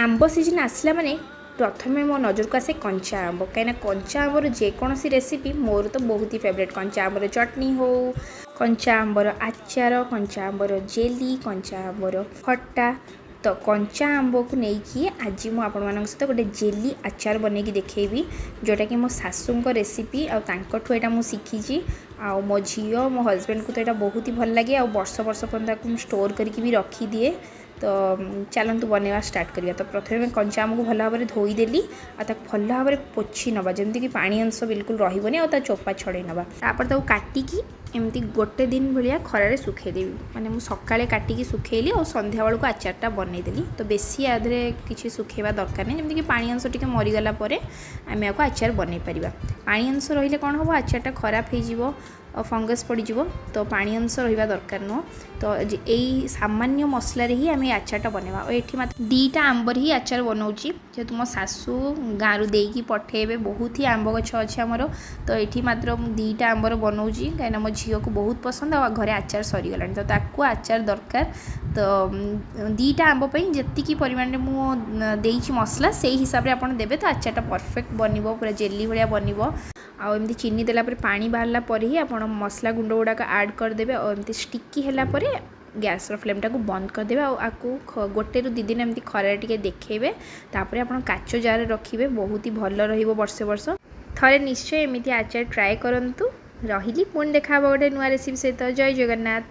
ଆମ୍ବ ସିଜନ୍ ଆସିଲା ମାନେ ପ୍ରଥମେ ମୋ ନଜରକୁ ଆସେ କଞ୍ଚା ଆମ୍ବ, କାହିଁକିନା କଞ୍ଚା ଆମ୍ବର ଯେକୌଣସି ରେସିପି ମୋର ତ ବହୁତ ହି ଫେଭରେଟ୍। କଞ୍ଚା ଆମ୍ବର ଚଟଣି ହଉ, କଞ୍ଚା ଆମ୍ବର ଆଚାର, କଞ୍ଚା ଆମ୍ବର ଜେଲି, କଞ୍ଚା ଆମ୍ବର ଖଟା। ତ କଞ୍ଚା ଆମ୍ବକୁ ନେଇକି ଆଜି ମୁଁ ଆପଣମାନଙ୍କ ସହିତ ଗୋଟେ ଜେଲି ଆଚାର ବନେଇକି ଦେଖେଇବି, ଯେଉଁଟାକି ମୋ ଶାଶୁଙ୍କ ରେସିପି ଆଉ ତାଙ୍କଠୁ ଏଇଟା ମୁଁ ଶିଖିଛି। ଆଉ ମୋ ଝିଅ, ମୋ ହଜବେଣ୍ଡକୁ ତ ଏଇଟା ବହୁତ ହି ଭଲ ଲାଗେ ଆଉ ବର୍ଷ ବର୍ଷ ପର୍ଯ୍ୟନ୍ତ ତାକୁ ମୁଁ ଷ୍ଟୋର୍ କରିକି ବି ରଖିଦିଏ। ତ ଚାଲନ୍ତୁ, ବନେଇବା ଷ୍ଟାର୍ଟ କରିବା। ତ ପ୍ରଥମେ କଞ୍ଚା ଆମ୍ବକୁ ଭଲ ଭାବରେ ଧୋଇଦେଲି ଆଉ ତାକୁ ଭଲ ଭାବରେ ପୋଛି ନେବା, ଯେମିତିକି ପାଣି ଅଂଶ ବିଲକୁଲ ରହିବନି, ଆଉ ତା ଚୋପା ଛଡ଼େଇ ନେବା। ତାପରେ ତାକୁ କାଟିକି ଏମିତି ଗୋଟେ ଦିନ ଭଳିଆ ଖରାରେ ଶୁଖେଇଦେବି। ମାନେ ମୁଁ ସକାଳେ କାଟିକି ଶୁଖେଇଲି ଆଉ ସନ୍ଧ୍ୟାବେଳକୁ ଆଚାରଟା ବନେଇଦେଲି। ତ ବେଶୀ ୟା ଦେହରେ କିଛି ଶୁଖେଇବା ଦରକାର ନାହିଁ। ଯେମିତିକି ପାଣି ଅଂଶ ଟିକେ ମରିଗଲା ପରେ ଆମେ ୟାକୁ ଆଚାର ବନେଇ ପାରିବା। ପାଣି ଅଂଶ ରହିଲେ କ'ଣ ହେବ? ଆଚାରଟା ଖରାପ ହେଇଯିବ, ଫଙ୍ଗସ୍ ପଡ଼ିଯିବ। ତ ପାଣି ଅଂଶ ରହିବା ଦରକାର ନୁହଁ। ତ ଏଇ ସାମାନ୍ୟ ମସଲାରେ ହିଁ ଆମେ ଏ ଆଚାରଟା ବନେଇବା। ଆଉ ଏଠି ମାତ୍ର 2ଟା ଆମ୍ବରେ ହିଁ ଆଚାର ବନାଉଛି, ଯେହେତୁ ମୋ ଶାଶୁ ଗାଁରୁ ଦେଇକି ପଠେଇବେ। ବହୁତ ହି ଆମ୍ବ ଗଛ ଅଛି ଆମର। ତ ଏଠି ମାତ୍ର ମୁଁ 2ଟା ଆମ୍ବର ବନାଉଛି, କାହିଁକିନା ମୋ ଝିଅକୁ ବହୁତ ପସନ୍ଦ ଆଉ ଘରେ ଆଚାର ସରିଗଲାଣି, ତ ତାକୁ ଆଚାର ଦରକାର। ତ 2ଟା ଆମ୍ବ ପାଇଁ ଯେତିକି ପରିମାଣରେ ମୁଁ ଦେଇଛି ମସଲା, ସେଇ ହିସାବରେ ଆପଣ ଦେବେ, ତ ଆଚାରଟା ପରଫେକ୍ଟ ବନିବ, ପୁରା ଜେଲି ଭଳିଆ ବନିବ। ଆଉ ଏମିତି ଚିନି ଦେଲା ପରେ ପାଣି ବାହାରିଲା ପରେ ହିଁ ଆପଣ ମସଲା ଗୁଣ୍ଡ ଗୁଡ଼ାକ ଆଡ଼୍ କରିଦେବେ ଆଉ ଏମିତି ଷ୍ଟିକି ହେଲା ପରେ ଗ୍ୟାସ୍ର ଫ୍ଲେମ୍ଟାକୁ ବନ୍ଦ କରିଦେବେ। ଆଉ ଆକୁ 1ରୁ 2 ଦିନ ଏମିତି ଖରାରେ ଟିକେ ଦେଖେଇବେ। ତାପରେ ଆପଣ କାଚ ଜାରରେ ରଖିବେ, ବହୁତ ହି ଭଲ ରହିବ ବର୍ଷେ ବର୍ଷ। ଥରେ ନିଶ୍ଚୟ ଏମିତି ଆଚାର ଟ୍ରାଏ କରନ୍ତୁ। ରହିଲି, ପୁଣି ଦେଖା ହେବ ଗୋଟେ ନୂଆ ରେସିପି ସହିତ। ଜୟ ଜଗନ୍ନାଥ।